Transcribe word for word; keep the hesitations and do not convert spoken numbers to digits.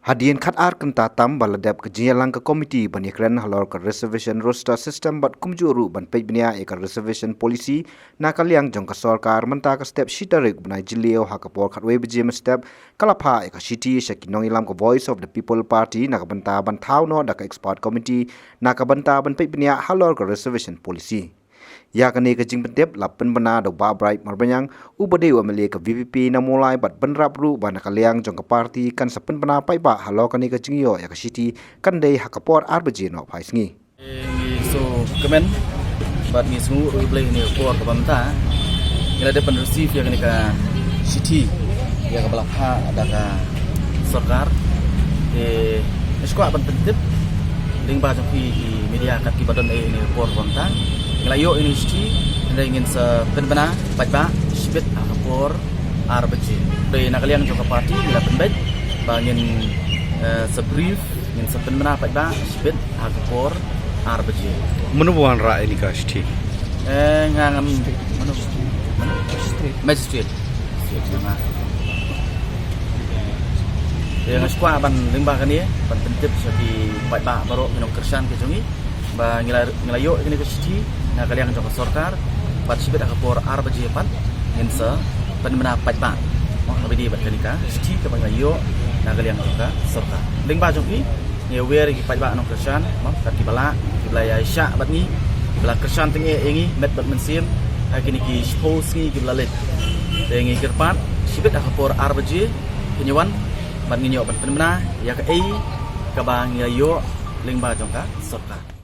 Hadien khat ar kynta tam ba la dep ka jingïalang ka komiti ban ïakren halor ka reservation roster system bad kumjuh ruh ban peit bniah ïa ka reservation policy na ka liang jong ka sorkar, mynta ka step shi tarik bnai Jylliew ha ka por khatwei baje mynstep ka la phah ïa ka shithi sha ki nongïalam ka Voice of the People Party na ka bynta ban thaw noh da ka expert committee na ka bynta ban peit bniah halor ka reservation policy. Ïa kane ka jingpyntip la pynbna da u Bah Bright Marbaniang, uba dei u M L A ka V P P na Mawlai, bad bynrap ruh ba na ka liang jong ka party kan sa pynbna paidbah halor kane ka jingïoh ïa ka shithi kan dei ha ka por ar baje nohphai sngi. Ngi sngewkmen bad ngi sngewnguh ruh ïa U Blei ha kane ka por kaba mynta ngi la dep ban receive ïa kane ka shithi ïa kaba la phah da ka sorkar. Te nga sngewkwah ban pyntip lyngba jong phi ki media kat kiba don ha kane ka por kaba mynta. Ngi la ïoh ïa kane ka shithi, hynrei ngin sa pynbna paidbah shibit ha ka por ar baje. Te na ka liang jong ka party ngi la pynbeit ba ngin, eh, sa brief, ngin sa pynbna paidbah shibit ha ka por ar baje. Mano ba wanrah ïa kane ka shithi? Eh, nga ngam, mano? Mano? Magistrate. Magistrate. Magistrate, nga. Te nga sngewkwah ban lyngba kane ban pyntip sha ki paidbah baroh ki nongkyrshan ki jong ngi ba ngi la, ngi la ïoh ïa kane ka shithi na ka liang jong ka sorkar, bad shibit ha ka por ar baje pat ngin sa pynbna paidbah. Mo, kaba ïadei bad kane ka shithi kaba ngi la ïoh na ka liang jong ka sorkar. Lyngba jong phi, ngi wer ïa ki paidbah nongkyrshan, mo, kat kiba lah, kiba la ïaishah bad ngi, kiba la kyrshan tyngeh ïa ngi met bad mynsiem ha kine ki shiphew sngi kiba la leit. Te ngi kyrpad shibit ha ka por ar baje phin ïa wan bad ngin ïoh ban pynbna ïa kaei kaba ngi la ïoh lyngba jong ka sorkar.